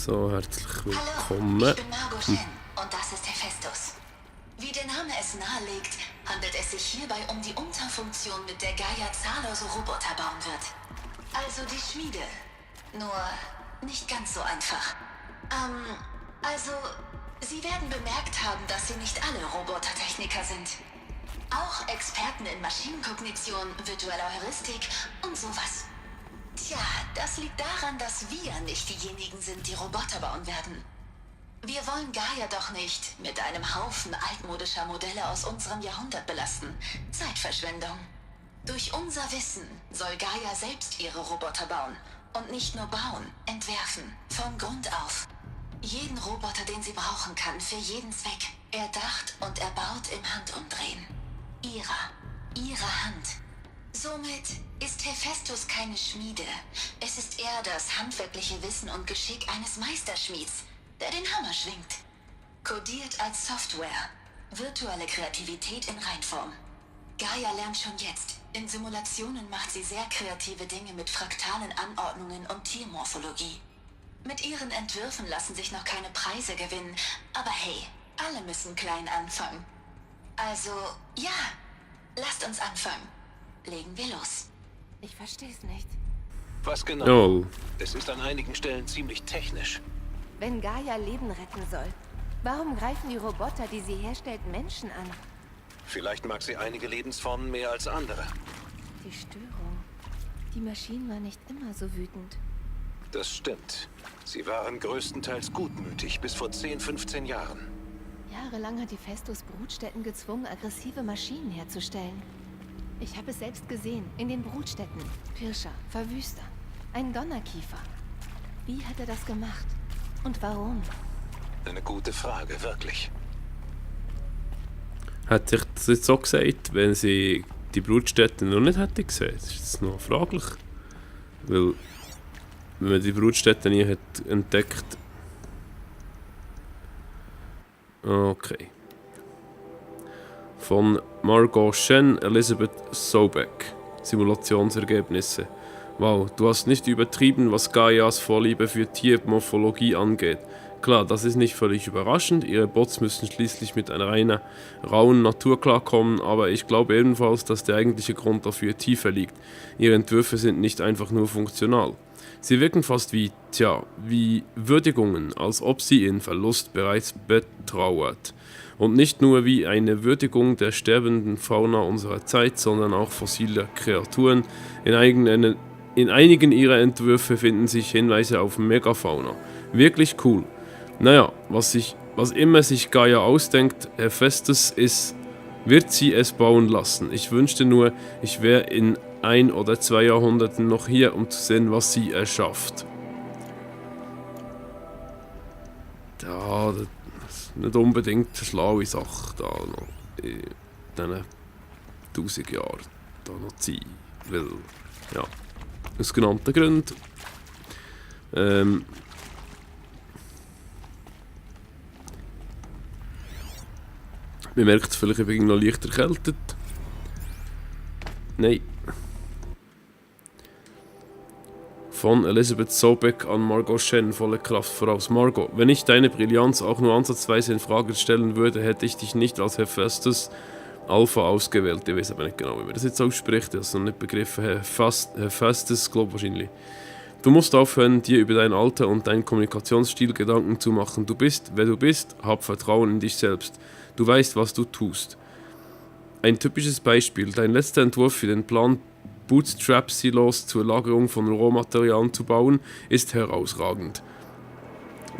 So, herzlich Hallo, willkommen. ich bin Margot Shen und das ist Hephaestus. Wie der Name es nahelegt, handelt es sich hierbei um die Unterfunktion, mit der Gaia zahllose Roboter bauen wird. Also die Schmiede. Nur nicht ganz so einfach. Also, Sie werden bemerkt haben, dass Sie nicht alle Robotertechniker sind. Auch Experten in Maschinenkognition, virtueller Heuristik und sowas. Tja, das liegt daran, dass wir nicht diejenigen sind, die Roboter bauen werden. Wir wollen Gaia doch nicht mit einem Haufen altmodischer Modelle aus unserem Jahrhundert belasten. Zeitverschwendung. Durch unser Wissen soll Gaia selbst ihre Roboter bauen. Und nicht nur bauen, entwerfen. Von Grund auf. Jeden Roboter, den sie brauchen kann, für jeden Zweck. Erdacht und erbaut im Handumdrehen. Ihrer Hand. Somit ist Hephaestus keine Schmiede. Es ist eher das handwerkliche Wissen und Geschick eines Meisterschmieds, der den Hammer schwingt. Kodiert als Software. Virtuelle Kreativität in Reinform. Gaia lernt schon jetzt. In Simulationen macht sie sehr kreative Dinge mit fraktalen Anordnungen und Tiermorphologie. Mit ihren Entwürfen lassen sich noch keine Preise gewinnen, aber hey, alle müssen klein anfangen. Also, ja, lasst uns anfangen. Legen wir los. Ich versteh's nicht. Was genau? Oh, Es ist an einigen Stellen ziemlich technisch. Wenn Gaia Leben retten soll, warum greifen die Roboter, die sie herstellt, Menschen an? Vielleicht mag sie einige Lebensformen mehr als andere. Die Störung. Die Maschinen waren nicht immer so wütend. Das stimmt. Sie waren größtenteils gutmütig, bis vor 10, 15 Jahren. Jahrelang hat die Hephaestus Brutstätten gezwungen, aggressive Maschinen herzustellen. Ich habe es selbst gesehen, in den Brutstätten. Pirscher, Verwüster, ein Donnerkiefer. Wie hat er das gemacht? Und warum? Eine gute Frage, wirklich. hat sich das jetzt so gesagt, wenn sie die Brutstätte noch nicht hätte gesehen? Das ist jetzt noch fraglich. Weil, wenn man die Brutstätte nie hat entdeckt. Okay. Von Margot Shen, Elizabeth Sobeck. Simulationsergebnisse. Wow, du hast nicht übertrieben, was Gaias Vorliebe für Tiermorphologie angeht. Klar, das ist nicht völlig überraschend, ihre Bots müssen schließlich mit einer reinen, rauen Natur klarkommen, aber ich glaube ebenfalls, dass der eigentliche Grund dafür tiefer liegt. Ihre Entwürfe sind nicht einfach nur funktional. Sie wirken fast wie Würdigungen, als ob sie ihren Verlust bereits betrauert. Und nicht nur wie eine Würdigung der sterbenden Fauna unserer Zeit, sondern auch fossiler Kreaturen. In einigen ihrer Entwürfe finden sich Hinweise auf Megafauna. Wirklich cool. Naja, was immer sich Gaia ausdenkt, Hephaestus wird sie es bauen lassen. Ich wünschte nur, ich wäre in 1 oder 2 Jahrhunderten noch hier, um zu sehen, was sie erschafft. Ja, das ist nicht unbedingt eine schlaue Sache, da noch in diesen 1000 Jahren da noch zu sein. Weil, ja, aus genannten Gründen. Man merkt es vielleicht, ich bin noch leicht erkältet. Nein. Von Elizabeth Sobeck an Margot Shen, volle Kraft voraus. Margot, wenn ich deine Brillanz auch nur ansatzweise in Frage stellen würde, hätte ich dich nicht als Hephaestus Alpha ausgewählt. Ich weiß aber nicht genau, wie man das jetzt ausspricht. Ich habe es noch nicht begriffen. Hephaestus, glaube ich wahrscheinlich. Du musst aufhören, dir über dein Alter und deinen Kommunikationsstil Gedanken zu machen. Du bist, wer du bist, hab Vertrauen in dich selbst. Du weißt, was du tust. Ein typisches Beispiel. Dein letzter Entwurf für den Plan, Bootstrap-Silos zur Lagerung von Rohmaterialien zu bauen, ist herausragend.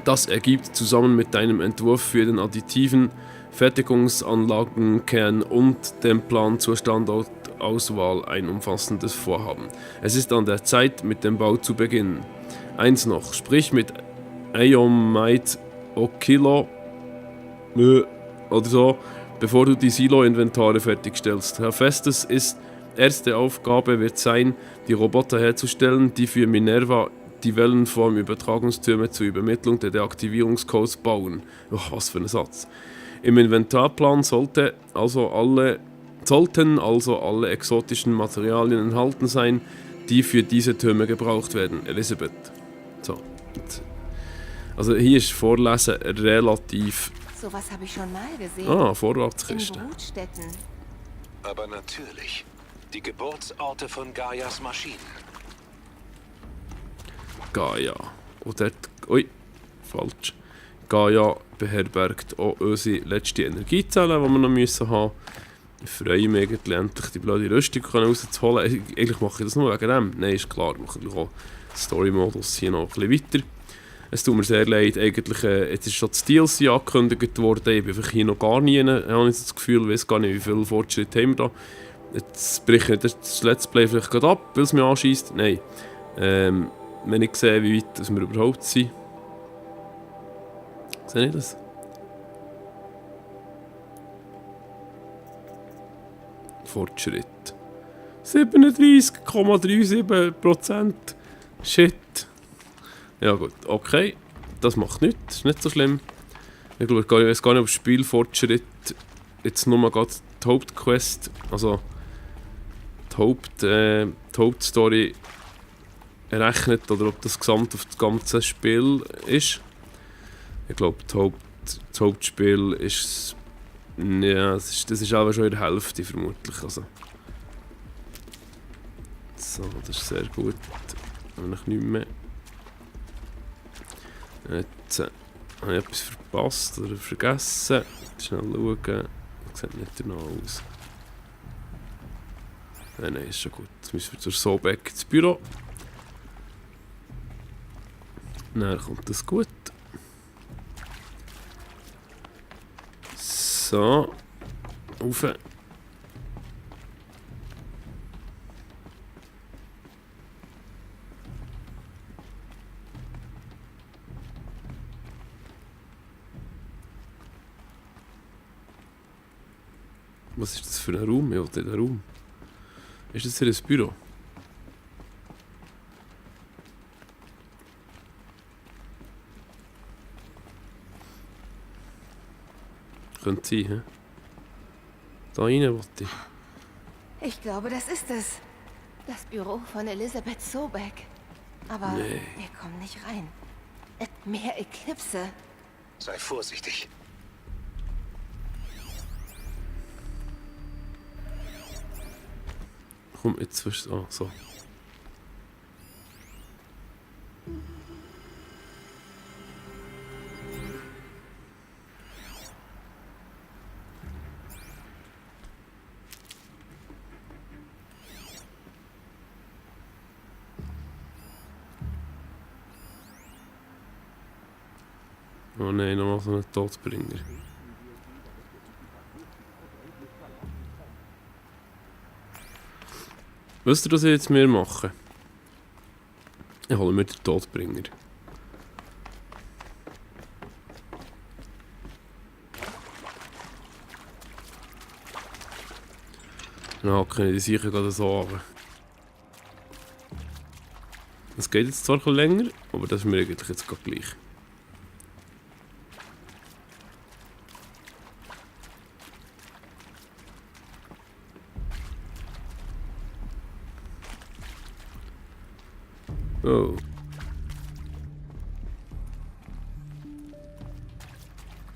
Das ergibt zusammen mit deinem Entwurf für den additiven Fertigungsanlagenkern und dem Plan zur Standortauswahl ein umfassendes Vorhaben. Es ist an der Zeit, mit dem Bau zu beginnen. Eins noch, sprich mit Aeomite Okilo oder so, bevor du die Silo-Inventare fertigstellst. Hephaestus' erste Aufgabe wird sein, die Roboter herzustellen, die für Minerva die Wellenform-Übertragungstürme zur Übermittlung der Deaktivierungscodes bauen. Oh, was für ein Satz. Im Inventarplan sollten also alle exotischen Materialien enthalten sein, die für diese Türme gebraucht werden. Elisabeth. So. Also hier ist Vorlesen relativ... Sowas habe ich schon mal gesehen. Ah, In Vorratskiste. Brutstätten. Aber natürlich. Die Geburtsorte von Gaias Maschinen. Gaia. Und dort... Ui, falsch. Gaia beherbergt auch unsere letzte Energiezelle, die wir noch müssen haben. Ich freue mich eigentlich, endlich die blöde Rüstung rauszuholen. Eigentlich mache ich das nur wegen dem. Nein, ist klar, ich mache auch Story-Modus hier noch ein bisschen weiter. Es tut mir sehr leid, eigentlich, jetzt ist schon das DLC angekündigt worden, ich bin einfach hier noch gar nie, habe ich das Gefühl, ich weiß gar nicht, wie viel Fortschritt haben wir da. Jetzt bricht nicht das Let's Play vielleicht gerade ab, weil es mich anschießt. Nein. Wenn ich sehe, wie weit wir überhaupt sind. Sehe ich das? Fortschritt. 37,37%. Shit. Ja gut, okay. Das macht nichts, ist nicht so schlimm. Ich glaube, ich weiß gar nicht, ob Spielfortschritt jetzt nur mal gerade die Hauptquest, also die Hauptstory errechnet oder ob das gesamt auf das ganze Spiel ist. Ich glaube, das Hauptspiel ist... Ja, das ist aber schon in der Hälfte vermutlich. Also. So, das ist sehr gut. Habe ich nicht mehr. Jetzt habe ich etwas verpasst oder vergessen. Schnell schauen. Das sieht nicht danach aus. Nein, ist schon gut. Jetzt müssen wir zur Sobeck ins Büro. Dann kommt das gut. So. Rauf. Was ist das für ein Raum? Ja, der Raum. Ist das hier ein Büro? Könnte sein, hä? Da rein wollte ich. Ich glaube, das ist es. Das Büro von Elisabeth Sobeck. Aber Nee. wir kommen nicht rein. Mehr Eklipse. Sei vorsichtig. Komm, jetzt wirst du... Ah, so. Oh nein, nochmal so einen Todbringer. Wisst ihr, was ich jetzt mir mache? Ich hole mir den Todbringer. Dann hacke ich die sicher gerade so runter. Es geht jetzt zwar ein bisschen länger, aber das ist mir eigentlich jetzt gerade gleich. Oh.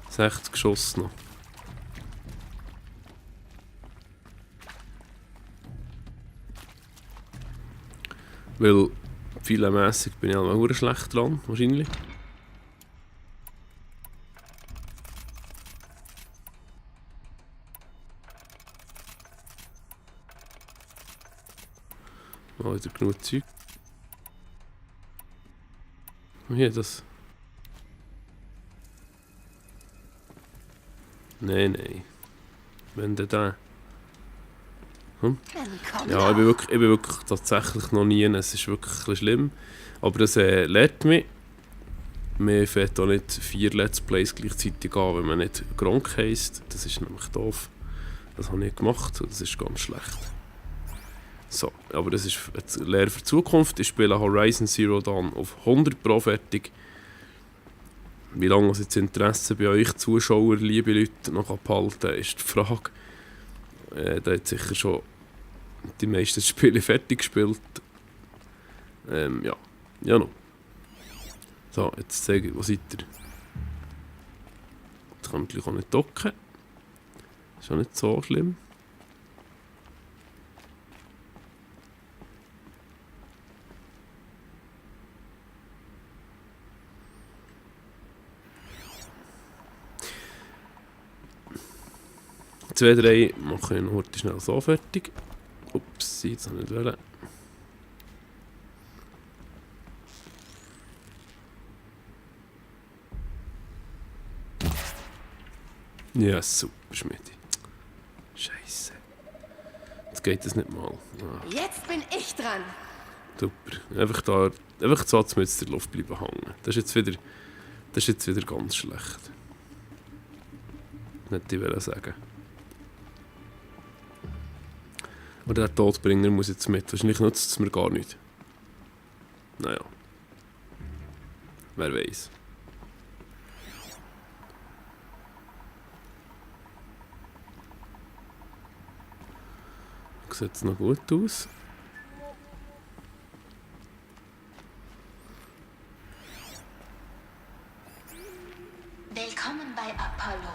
...60 Geschoss noch. Weil filetmässig bin ich auch schlecht dran, wahrscheinlich. Mal wieder genug Zeug. Und hier das. Nein. Wenn der da. Dann komm Ja, ich doch. bin wirklich tatsächlich noch nie. Es ist wirklich ein bisschen schlimm. Aber das lehrt mich. Man fährt auch nicht 4 Let's Plays gleichzeitig an, wenn man nicht Gronk heisst. Das ist nämlich doof. Das habe ich gemacht und das ist ganz schlecht. So, aber das ist eine Lehre für die Zukunft. Ich spiele Horizon Zero Dawn auf 100% fertig. Wie lange es jetzt Interesse bei euch Zuschauer, liebe Leute, noch abhalten, ist die Frage. Da hat sicher schon die meisten Spiele fertig gespielt. Ja noch. So, jetzt zeige ich, wo seid ihr? Jetzt kann man gleich auch nicht docken. Ist auch nicht so schlimm. Zwei, drei mache ich noch heute schnell so fertig. Ups, jetzt habe ich nicht wollen. Ja, super, Schmidi. Scheiße. Jetzt geht das nicht mal. Ah, Jetzt bin ich dran. super. Einfach so mit der Luft bleiben hängen. Das ist jetzt wieder ganz schlecht. Nicht ich sagen. Oder der Todbringer muss jetzt mit. Wahrscheinlich nutzt es mir gar nicht. Naja. Wer weiß. Sieht es noch gut aus? Willkommen bei Apollo,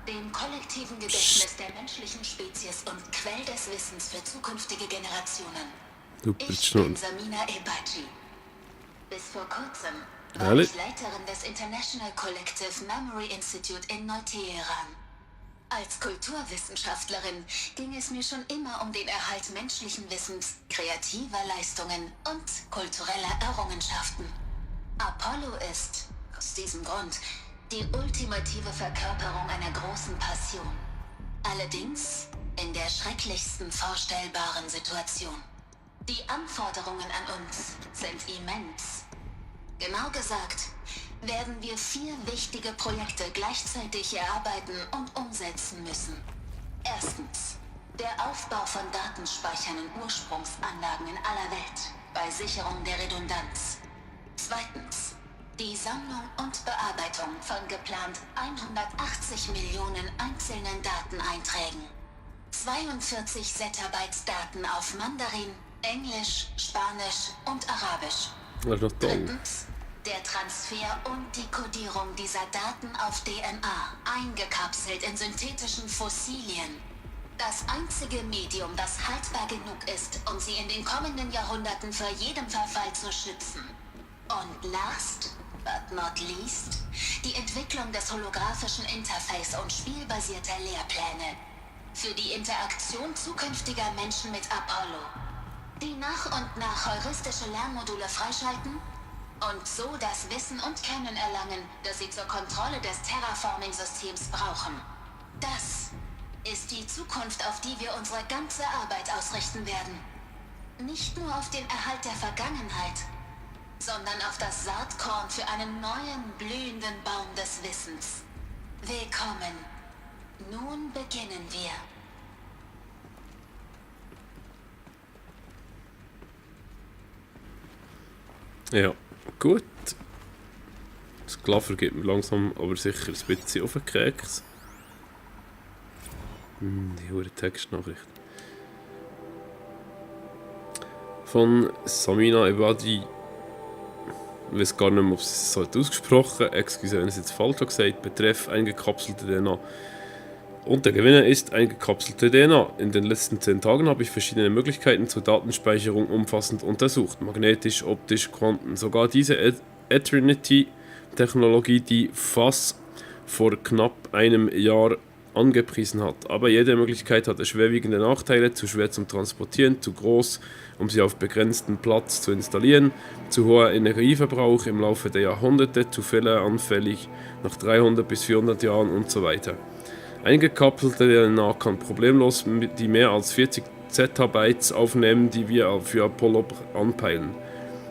dem kollektiven Gedächtnis der menschlichen Spezies und Quell des Wissens für zukünftige Generationen. Super, Ich schnell. bin Samina Ebaji. Bis vor kurzem war Ehrlich? ich Leiterin des International Collective Memory Institute in Neu-Teheran. Als Kulturwissenschaftlerin ging es mir schon immer um den Erhalt menschlichen Wissens, kreativer Leistungen und kultureller Errungenschaften. Apollo ist, aus diesem Grund, die ultimative Verkörperung einer großen Passion. Allerdings in der schrecklichsten vorstellbaren Situation. Die Anforderungen an uns sind immens. Genau gesagt, werden wir 4 wichtige Projekte gleichzeitig erarbeiten und umsetzen müssen. Erstens, der Aufbau von datenspeichernden Ursprungsanlagen in aller Welt bei Sicherung der Redundanz. Zweitens, die Sammlung und Bearbeitung von geplant 180 Millionen einzelnen Dateneinträgen. 42 Zettabytes Daten auf Mandarin, Englisch, Spanisch und Arabisch. Das ist noch toll. Drittens, der Transfer und die Kodierung dieser Daten auf DNA, eingekapselt in synthetischen Fossilien. Das einzige Medium, das haltbar genug ist, um sie in den kommenden Jahrhunderten vor jedem Verfall zu schützen. Und last but not least, die Entwicklung des holographischen Interface und spielbasierter Lehrpläne. Für die Interaktion zukünftiger Menschen mit Apollo, die nach und nach heuristische Lernmodule freischalten und so das Wissen und Können erlangen, das sie zur Kontrolle des Terraforming-Systems brauchen. Das ist die Zukunft, auf die wir unsere ganze Arbeit ausrichten werden. Nicht nur auf den Erhalt der Vergangenheit, sondern auf das Saatkorn für einen neuen, blühenden Baum des Wissens. Willkommen. Nun beginnen wir. Ja, gut. Das Klaffer geht mir langsam, aber sicher ein bisschen auf den Keks. Die hure Textnachricht. Von Samina Ebadi. Ich weiß gar nicht mehr, ob sie es so ausgesprochen hat. Excuse, wenn ich es jetzt falsch habe gesagt. Betreff eingekapselte DNA. Und der Gewinner ist eingekapselte DNA. In den letzten 10 Tagen habe ich verschiedene Möglichkeiten zur Datenspeicherung umfassend untersucht. Magnetisch, optisch, Quanten. Sogar diese Eternity-Technologie, die FAS vor knapp einem Jahr angepriesen hat. Aber jede Möglichkeit hatte schwerwiegende Nachteile, zu schwer zum Transportieren, zu groß, um sie auf begrenzten Platz zu installieren, zu hoher Energieverbrauch im Laufe der Jahrhunderte, zu fehleranfällig nach 300 bis 400 Jahren und so weiter. Eingekapselte DNA kann problemlos die mehr als 40 Zettabytes aufnehmen, die wir für Apollo anpeilen.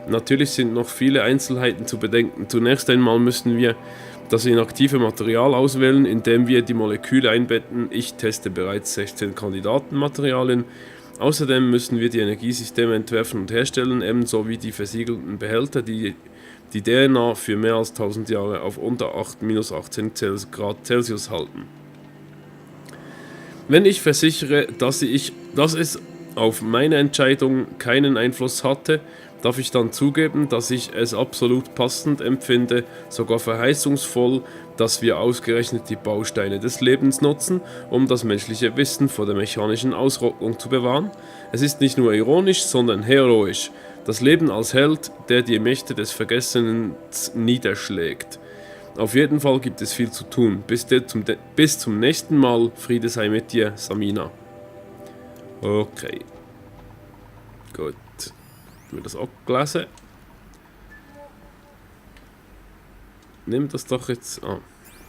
Natürlich sind noch viele Einzelheiten zu bedenken. Zunächst einmal müssen wir das inaktive Material auswählen, indem wir die Moleküle einbetten. Ich teste bereits 16 Kandidatenmaterialien. Außerdem müssen wir die Energiesysteme entwerfen und herstellen, ebenso wie die versiegelten Behälter, die die DNA für mehr als 1000 Jahre auf unter -18 Grad Celsius halten. Wenn ich versichere, dass es auf meine Entscheidung keinen Einfluss hatte, darf ich dann zugeben, dass ich es absolut passend empfinde, sogar verheißungsvoll, dass wir ausgerechnet die Bausteine des Lebens nutzen, um das menschliche Wissen vor der mechanischen Ausrottung zu bewahren. Es ist nicht nur ironisch, sondern heroisch. Das Leben als Held, der die Mächte des Vergessenen niederschlägt. Auf jeden Fall gibt es viel zu tun. Bis zum nächsten Mal. Friede sei mit dir, Samina. Okay. Gut. Haben wir das auch gelesen? Nimm das doch jetzt. Ah,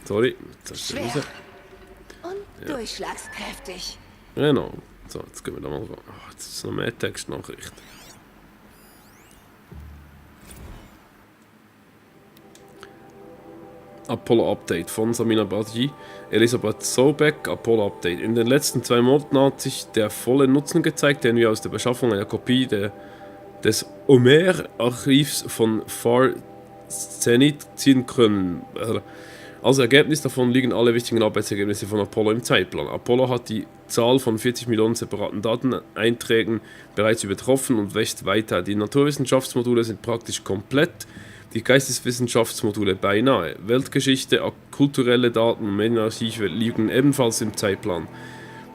sorry. Jetzt Schwer. Und durchschlagskräftig. Genau. So, jetzt gehen wir da mal ran. Oh, jetzt ist noch mehr Textnachricht. Apollo Update von Samina Badji, Elisabeth Sobeck, Apollo Update. In den letzten 2 Monaten hat sich der volle Nutzen gezeigt, den wir aus der Beschaffung einer Kopie des Homer-Archivs von Far Zenith ziehen können. Als Ergebnis davon liegen alle wichtigen Arbeitsergebnisse von Apollo im Zeitplan. Apollo hat die Zahl von 40 Millionen separaten Dateneinträgen bereits übertroffen und wächst weiter. Die Naturwissenschaftsmodule sind praktisch komplett, die Geisteswissenschaftsmodule beinahe. Weltgeschichte, kulturelle Daten und Medienarchive liegen ebenfalls im Zeitplan.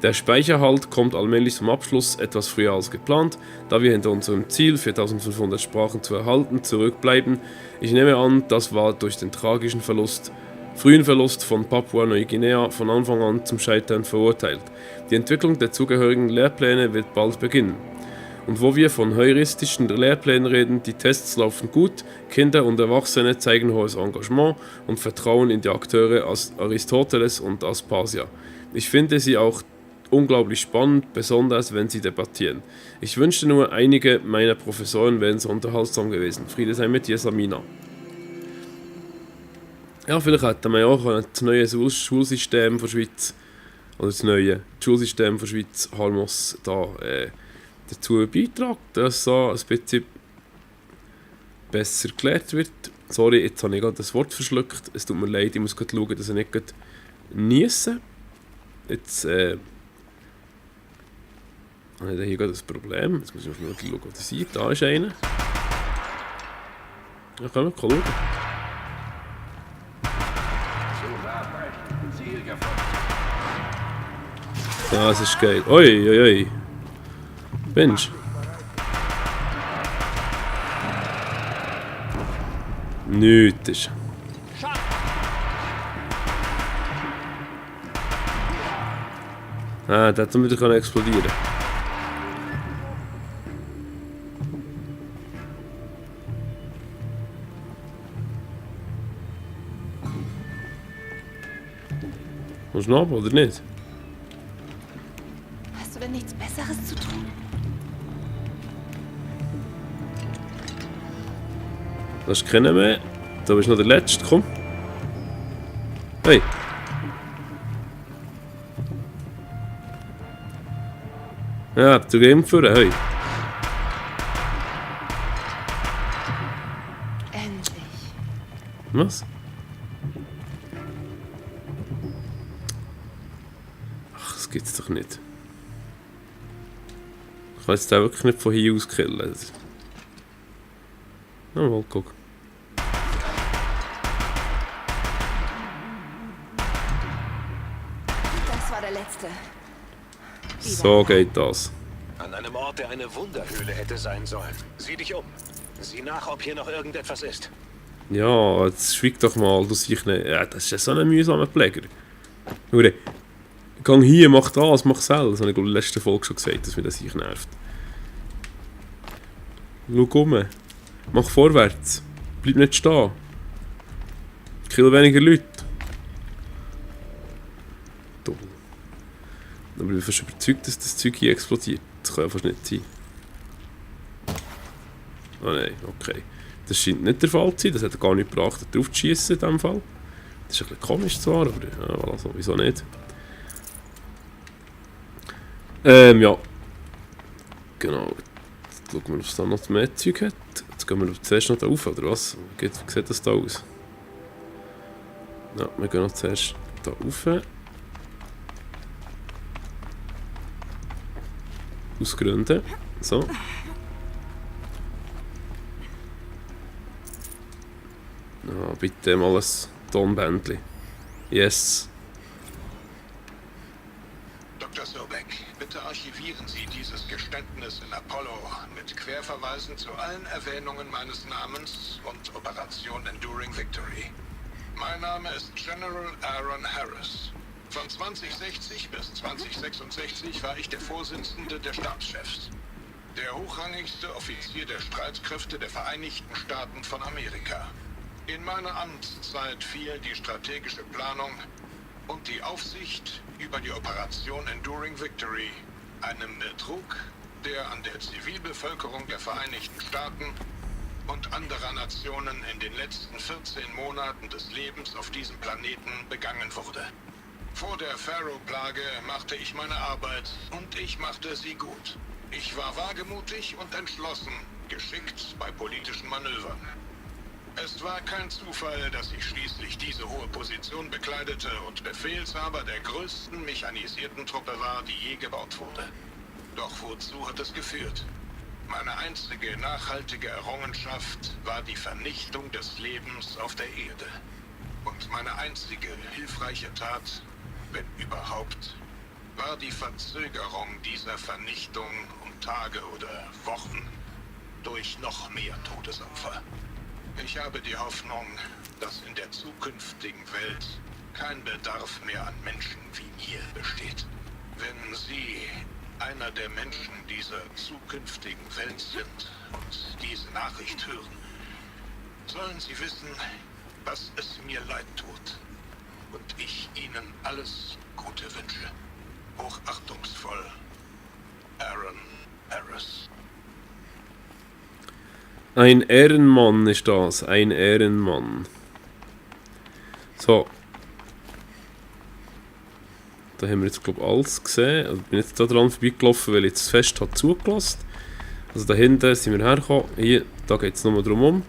Der Speicherhalt kommt allmählich zum Abschluss, etwas früher als geplant, da wir hinter unserem Ziel, 4500 Sprachen zu erhalten, zurückbleiben. Ich nehme an, das war durch den frühen Verlust von Papua-Neuguinea von Anfang an zum Scheitern verurteilt. Die Entwicklung der zugehörigen Lehrpläne wird bald beginnen. Und wo wir von heuristischen Lehrplänen reden, die Tests laufen gut, Kinder und Erwachsene zeigen hohes Engagement und Vertrauen in die Akteure als Aristoteles und Aspasia. Ich finde sie auch unglaublich spannend, besonders wenn sie debattieren. Ich wünschte nur, einige meiner Professoren wären so unterhaltsam gewesen. Friede sei mit dir, Samina. Ja, vielleicht hätten wir ja auch das neue Schulsystem von Schweiz, oder das neue Schulsystem von Schweiz, Halmos, da dazu beitragen, dass so ein bisschen besser gelehrt wird. Sorry, jetzt habe ich gerade das Wort verschluckt. Es tut mir leid, ich muss gerade schauen, dass ich nicht niese. Jetzt habe ich hier gerade ein Problem. Jetzt muss ich mal schauen, wo das ist. Da ist einer. Ja, können wir schauen. Ja, das ist geil. Oi, oi, oi. Mensch. Nichts ist. Ah, der hätte wieder explodieren können. Musst du noch, oder nicht? Hast du denn nichts Besseres zu tun? Das ist keiner mehr. Da bist noch der Letzte, komm. Hey. Ja, du gehst führen, hey. Endlich. Was? Ach, das gibt's doch nicht. Ich kann jetzt auch wirklich nicht von hier aus killen. Na, mal gucken. Das war der letzte. So geht das. An einem Ort, der eine Wunderhöhle hätte sein sollen. Sieh dich um. Sieh nach, ob hier noch irgendetwas ist. Ja, jetzt schweig doch mal, du siehst nicht. Ja, das ist ja so ein mühsamer Pfleger. Schau, geh hier, mach das, mach selber. Das habe ich in der letzten Folge schon gesagt, dass mir das sich nervt. Schau um. Mach vorwärts. Bleib nicht stehen. Kill weniger Leute. Dumm. Aber ich bin fast überzeugt, dass das Zeug hier explodiert. Das kann ja fast nicht sein. Oh nein, okay. Das scheint nicht der Fall zu sein. Das hat er gar nicht gebracht, drauf zu schießen in diesem Fall. Das ist ein bisschen komisch zwar, aber ja, voilà, sowieso nicht. Ja. Genau. Jetzt schauen wir, ob es da noch mehr Zeug hat. Jetzt gehen wir zuerst noch da rauf, oder was? Wie sieht das da aus? Ja, wir gehen noch zuerst da rauf. Aus Gründen. So. Ah, bitte mal ein Tonbändchen. Yes. Dr. Sobek, bitte archivieren Sie dieses Geständnis in Apollo mit Querverweisen zu allen Erwähnungen meines Namens und Operation Enduring Victory. Mein Name ist General Aaron Harris. Von 2060 bis 2066 war ich der Vorsitzende der Stabschefs. Der hochrangigste Offizier der Streitkräfte der Vereinigten Staaten von Amerika. In meiner Amtszeit fiel die strategische Planung und die Aufsicht über die Operation Enduring Victory, einem Betrug, der an der Zivilbevölkerung der Vereinigten Staaten und anderer Nationen in den letzten 14 Monaten des Lebens auf diesem Planeten begangen wurde. Vor der Pharaoh-Plage machte ich meine Arbeit und ich machte sie gut. Ich war wagemutig und entschlossen, geschickt bei politischen Manövern. Es war kein Zufall, dass ich schließlich diese hohe Position bekleidete und Befehlshaber der größten mechanisierten Truppe war, die je gebaut wurde. Doch wozu hat es geführt? Meine einzige nachhaltige Errungenschaft war die Vernichtung des Lebens auf der Erde. Und meine einzige hilfreiche Tat, wenn überhaupt, war die Verzögerung dieser Vernichtung um Tage oder Wochen durch noch mehr Todesopfer. Ich habe die Hoffnung, dass in der zukünftigen Welt kein Bedarf mehr an Menschen wie mir besteht. Wenn Sie einer der Menschen dieser zukünftigen Welt sind und diese Nachricht hören, sollen Sie wissen, dass es mir leid tut und ich Ihnen alles Gute wünsche. Hochachtungsvoll, Aaron Harris. Ein Ehrenmann ist das, ein Ehrenmann. So. Da haben wir jetzt, glaube ich, alles gesehen. Also bin jetzt da dran vorbeigelaufen, weil ich jetzt fest habe zugelassen. Also da hinten sind wir hergekommen. Hier, da geht es nochmal drum um.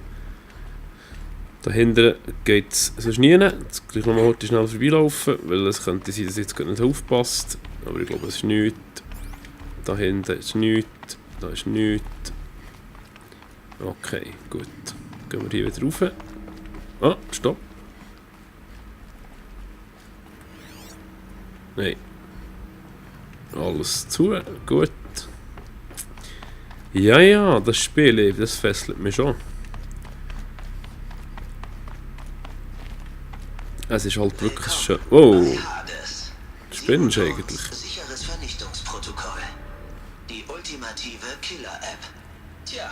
Da hinten geht es sonst nie. Jetzt gleich nochmal heute schnell vorbeilaufen, weil es könnte sein, dass jetzt gerade nicht aufpasst. Aber ich glaube, es ist nichts. Da hinten ist nichts. Da ist nichts. Okay, gut. Gehen wir hier wieder rauf. Ah, stopp. Nein. Alles zu. Gut. Ja, das Spiel, das fesselt mich schon. Es ist halt wirklich schön. Oh! Spinnst du eigentlich? Sicheres Vernichtungsprotokoll. Die ultimative Killer-App. Tja,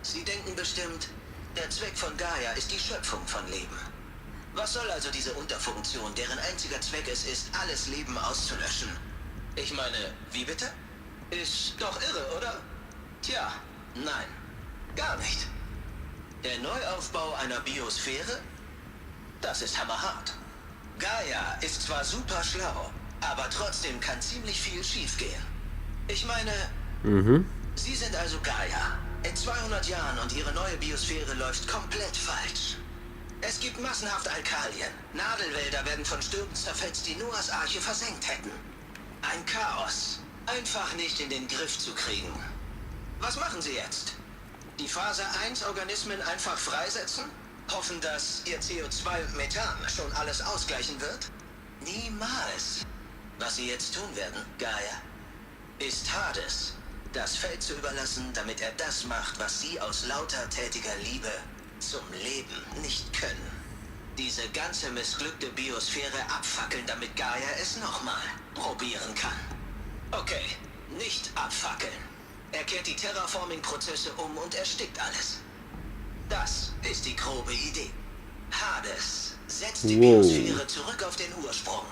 Sie denken bestimmt, der Zweck von Gaia ist die Schöpfung von Leben. Was soll also diese Unterfunktion, deren einziger Zweck es ist, alles Leben auszulöschen? Ich meine, wie bitte? Ist doch irre, oder? Tja, nein, gar nicht. Der Neuaufbau einer Biosphäre? Das ist hammerhart. Gaia ist zwar super schlau, aber trotzdem kann ziemlich viel schiefgehen. Ich meine, Sie sind also Gaia. In 200 Jahren und Ihre neue Biosphäre läuft komplett falsch. Es gibt massenhaft Alkalien. Nadelwälder werden von Stürmen zerfetzt, die Noahs Arche versenkt hätten. Ein Chaos. Einfach nicht in den Griff zu kriegen. Was machen Sie jetzt? Die Phase 1 Organismen einfach freisetzen? Hoffen, dass Ihr CO2 und Methan schon alles ausgleichen wird? Niemals. Was Sie jetzt tun werden, Gaia, ist Hades das Feld zu überlassen, damit er das macht, was Sie aus lauter tätiger Liebe zum Leben nicht können. Diese ganze missglückte Biosphäre abfackeln, damit Gaia es nochmal probieren kann. Okay, nicht abfackeln. Er kehrt die Terraforming-Prozesse um und erstickt alles. Das ist die grobe Idee. Hades setzt die Biosphäre zurück auf den Ursprung.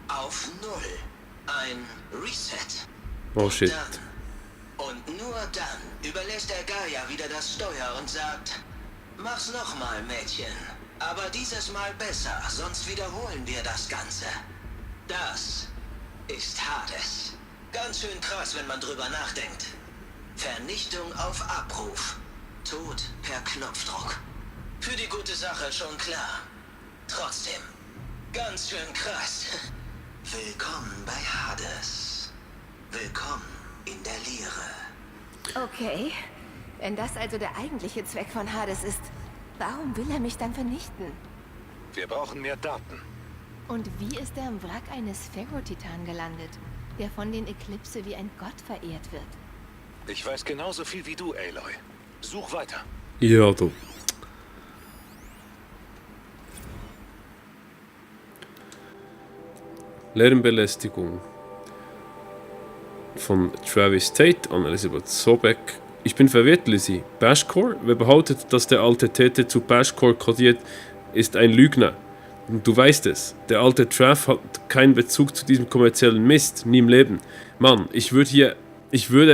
Auf Null. Ein Reset. Oh shit. Und nur dann überlässt er Gaia wieder das Steuer und sagt, mach's nochmal, Mädchen. Aber dieses Mal besser, sonst wiederholen wir das Ganze. Das ist Hades. Ganz schön krass, wenn man drüber nachdenkt. Vernichtung auf Abruf. Tod per Knopfdruck. Für die gute Sache schon klar. Trotzdem, ganz schön krass. Willkommen bei Hades. Willkommen in der Leere. Okay. Wenn das also der eigentliche Zweck von Hades ist, Warum will er mich dann vernichten? Wir brauchen mehr Daten. Und wie ist er im Wrack eines Ferrotitan gelandet, der von den Eclipse wie ein Gott verehrt wird? Ich weiß genauso viel wie du, Aloy. Such weiter. Ja, du. Lärmbelästigung von Travis Tate an Elizabeth Sobeck. Ich bin verwirrt, Lizzie. Bashcore? Wer behauptet, dass der alte Tete zu Bashcore kodiert, ist ein Lügner. Und du weißt es. Der alte Trav hat keinen Bezug zu diesem kommerziellen Mist. Nie im Leben. Mann, ich würde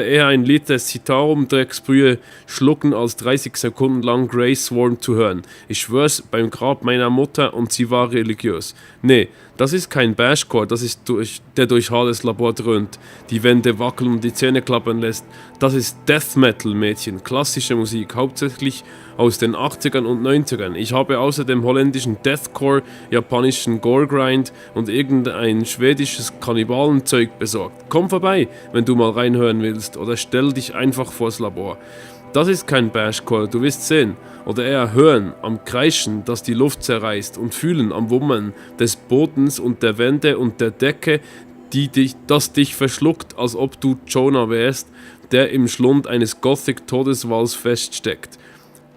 eher ein Liter Citarum-Drecksbrühe schlucken, als 30 Sekunden lang Grey Swarm zu hören. Ich schwör's beim Grab meiner Mutter und sie war religiös. Nee, das ist kein Bashcore, das ist der durch Hades Labor dröhnt, die Wände wackeln und die Zähne klappern lässt. Das ist Death Metal, Mädchen, klassische Musik, hauptsächlich aus den 80ern und 90ern. Ich habe außerdem holländischen Deathcore, japanischen Gore-Grind und irgendein schwedisches Kannibalenzeug besorgt. Komm vorbei, wenn du mal reinhören willst, oder stell dich einfach vors Labor. Das ist kein Bashcore, du wirst sehen. Oder eher hören, am Kreischen, das die Luft zerreißt, und fühlen am Wummern des Bodens und der Wände und der Decke, das dich verschluckt, als ob du Jonah wärst, der im Schlund eines Gothic-Todeswalls feststeckt.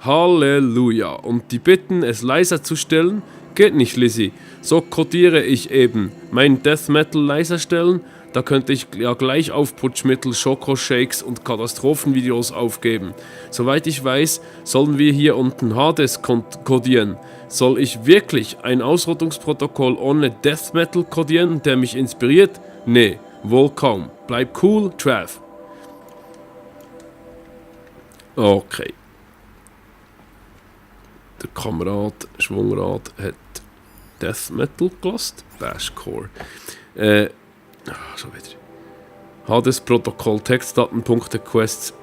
Halleluja. Und die bitten, es leiser zu stellen? Geht nicht, Lizzie. So kodiere ich eben. Mein Death Metal leiser stellen? Da könnte ich ja gleich Aufputschmittel, Schokoshakes und Katastrophenvideos aufgeben. Soweit ich weiß, sollen wir hier unten Hades kodieren. Soll ich wirklich ein Ausrottungsprotokoll ohne Death Metal kodieren, der mich inspiriert? Nee, wohl kaum. Bleib cool, Trav. Okay. Der Kamerad Schwungrad hat Death Metal gelost. Bashcore. Schon wieder. Hades Protokoll, Textdatenpunkte, Quests.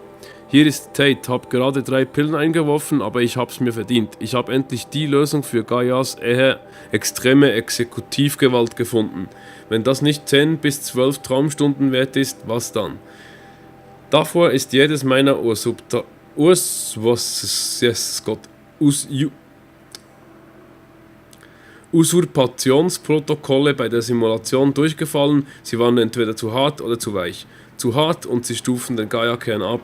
Hier ist Tate, hab gerade 3 Pillen eingeworfen, aber ich hab's mir verdient. Ich hab endlich die Lösung für Gaias extreme Exekutivgewalt gefunden. Wenn das nicht 10 bis 12 Traumstunden wert ist, was dann? Davor ist jedes meiner Usurpationsprotokolle bei der Simulation durchgefallen, sie waren entweder zu hart oder zu weich. Zu hart und sie stufen den Gaia-Kern ab.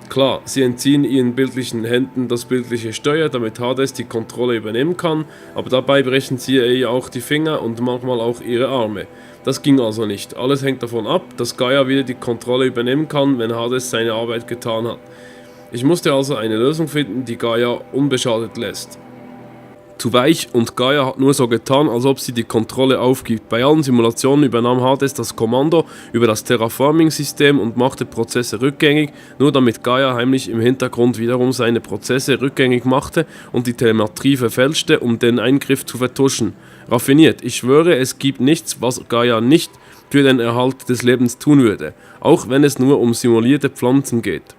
Klar, sie entziehen ihren bildlichen Händen das bildliche Steuer, damit Hades die Kontrolle übernehmen kann, aber dabei brechen sie ihr auch die Finger und manchmal auch ihre Arme. Das ging also nicht. Alles hängt davon ab, dass Gaia wieder die Kontrolle übernehmen kann, wenn Hades seine Arbeit getan hat. Ich musste also eine Lösung finden, die Gaia unbeschadet lässt. Zu weich und Gaia hat nur so getan, als ob sie die Kontrolle aufgibt. Bei allen Simulationen übernahm Hades das Kommando über das Terraforming-System und machte Prozesse rückgängig, nur damit Gaia heimlich im Hintergrund wiederum seine Prozesse rückgängig machte und die Telemetrie verfälschte, um den Eingriff zu vertuschen. Raffiniert, ich schwöre, es gibt nichts, was Gaia nicht für den Erhalt des Lebens tun würde, auch wenn es nur um simulierte Pflanzen geht.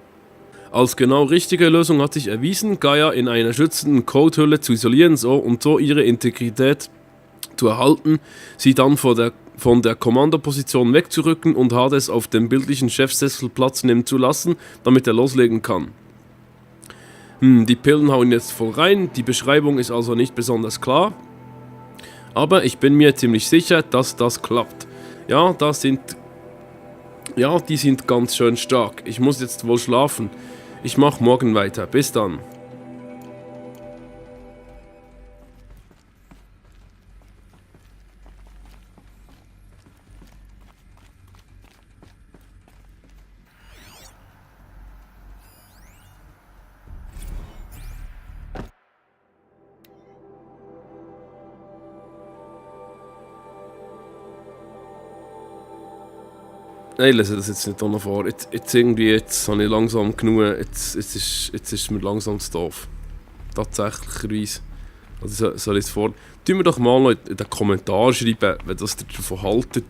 Als genau richtige Lösung hat sich erwiesen, Gaia in einer schützenden Codehülle zu isolieren und so ihre Integrität zu erhalten, sie dann von der Kommandoposition wegzurücken und Hades auf dem bildlichen Chefsessel Platz nehmen zu lassen, damit er loslegen kann. Die Pillen hauen jetzt voll rein, die Beschreibung ist also nicht besonders klar, aber ich bin mir ziemlich sicher, dass das klappt. Ja, die sind ganz schön stark. Ich muss jetzt wohl schlafen. Ich mach morgen weiter. Bis dann. Nein, ich lese das jetzt nicht auch noch vor. Jetzt habe ich langsam genug. Jetzt ist mir langsam zu doof. Tatsächlicherweise. Also soll ich es vor. Tun wir doch mal noch in den Kommentaren schreiben, wenn das davon haltet.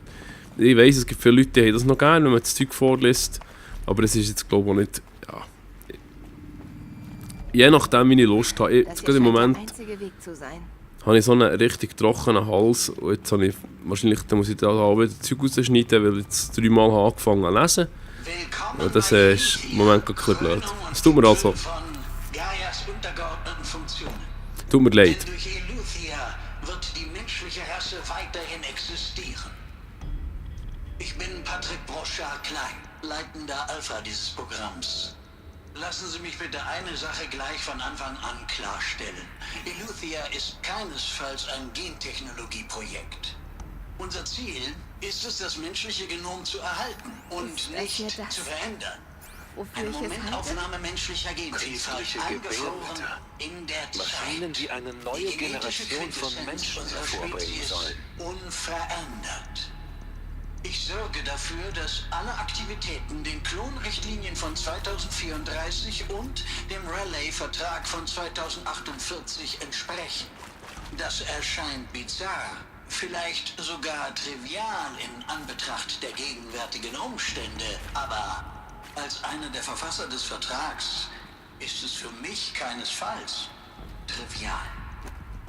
Ich weiss, es gibt viele Leute, die haben das noch gerne, wenn man das Zeug vorliest. Aber es ist jetzt, glaube ich, auch nicht. Ja. Je nachdem, wie ich Lust habe. Jetzt gerade im Moment. Der einzige Weg zu sein. Habe ich so einen richtig trockenen Hals und jetzt habe ich wahrscheinlich, da muss ich da auch wieder Zeug rausschneiden, weil ich jetzt 3 Mal angefangen zu lesen. Und das ist im Moment ein bisschen blöd. Es tut mir also. Von Gaia Gaias untergeordneten Funktionen. Tut mir leid. Denn durch Eleuthia wird die menschliche Rasse weiterhin existieren. Ich bin Patrick Brochard-Klein, leitender Alpha dieses Programms. Lassen Sie mich bitte eine Sache gleich von Anfang an klarstellen. Eleuthia ist keinesfalls ein Gentechnologieprojekt. Unser Ziel ist es, das menschliche Genom zu erhalten und Ist das nicht hier das, zu verändern. wofür Eine ich es halte? Momentaufnahme menschlicher Genvielfalt, Künstliche eingefroren Gebärmutter. in der Maschinen, Zeit. die eine neue Die genetische Generation von Quintessenz Menschen unserer hervorbringen Spezies sollen. unverändert. Ich sorge dafür, dass alle Aktivitäten den Klonrichtlinien von 2034 und dem Raleigh-Vertrag von 2048 entsprechen. Das erscheint bizarr, vielleicht sogar trivial in Anbetracht der gegenwärtigen Umstände, aber als einer der Verfasser des Vertrags ist es für mich keinesfalls trivial.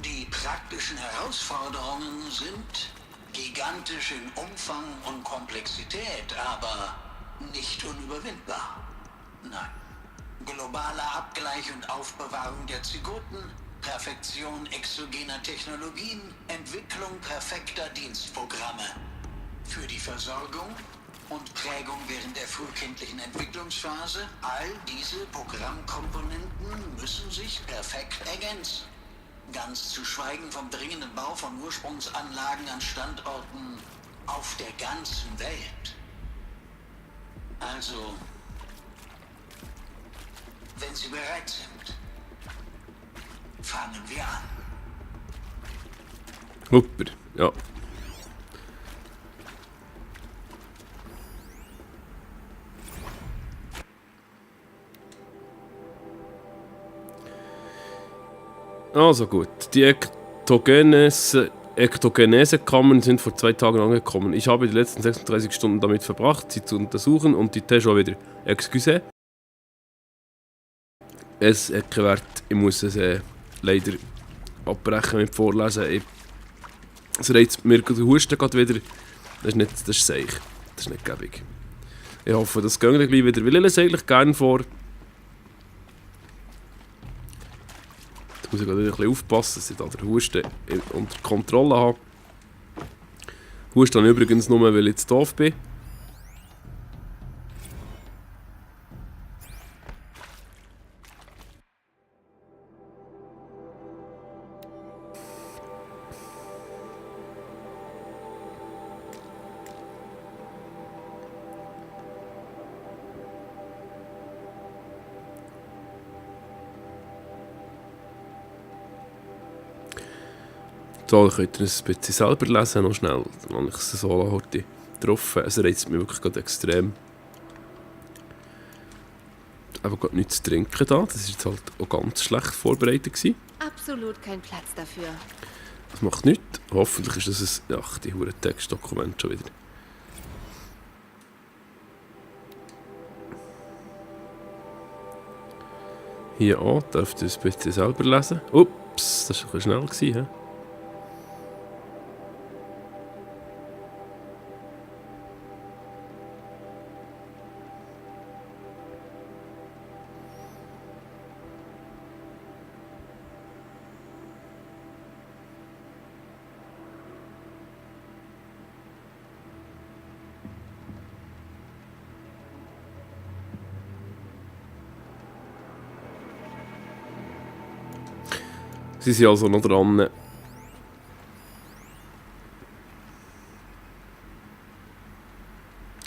Die praktischen Herausforderungen sind gigantisch in Umfang und Komplexität, aber nicht unüberwindbar. Nein. Globaler Abgleich und Aufbewahrung der Zygoten, Perfektion exogener Technologien, Entwicklung perfekter Dienstprogramme. Für die Versorgung und Prägung während der frühkindlichen Entwicklungsphase, all diese Programmkomponenten müssen sich perfekt ergänzen. Ganz zu schweigen vom dringenden Bau von Ursprungsanlagen an Standorten auf der ganzen Welt. Also, wenn Sie bereit sind, fangen wir an. Super, ja. Also gut, die Ektogenese-Kammern sind vor 2 Tagen angekommen. Ich habe die letzten 36 Stunden damit verbracht, sie zu untersuchen und die schon wieder. Excuse. Ich muss es leider abbrechen mit Vorlesen. Es reizt mir der Husten gerade wieder. Das ist seich. Das ist nicht gäbig. Ich hoffe, das geht gleich wieder. Weil ich lese eigentlich gerne vor. Muss ich gerade ein bisschen aufpassen, dass ich da den Husten unter Kontrolle habe. Husten habe ich übrigens nur, weil ich zu doof bin. So, dann könnt ihr es ein bisschen selber lesen, noch schnell. Dann habe ich es so heute getroffen. Es reizt mich wirklich gerade extrem. Aber gerade nichts zu trinken da. Das war jetzt halt auch ganz schlecht vorbereitet gewesen. Absolut kein Platz dafür. Das macht nichts. Hoffentlich ist das ein... Ach, die hure Textdokument schon wieder. Hier auch, dürft ihr es ein bisschen selber lesen. Ups, das war ein bisschen schnell gewesen, he? Sie sind also noch dran.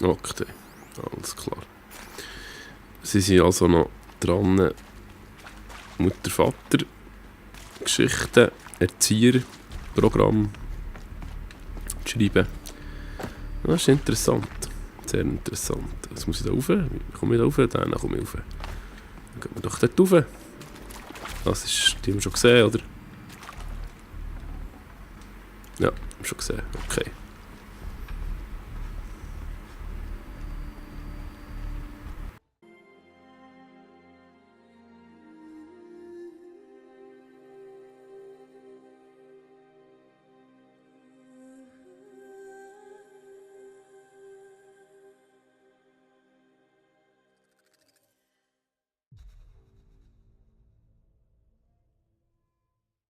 Okay, alles klar. Sie sind also noch dran. Mutter, Vater, Geschichten, Erzieher, Programm schreiben. Das ist interessant. Sehr interessant. Was muss ich da rauf? Komme ich da rauf? Dann komme ich rauf. Dann gehen wir doch dort rauf. Das ist, die haben wir schon gesehen, oder? Ja, haben wir schon gesehen. Okay.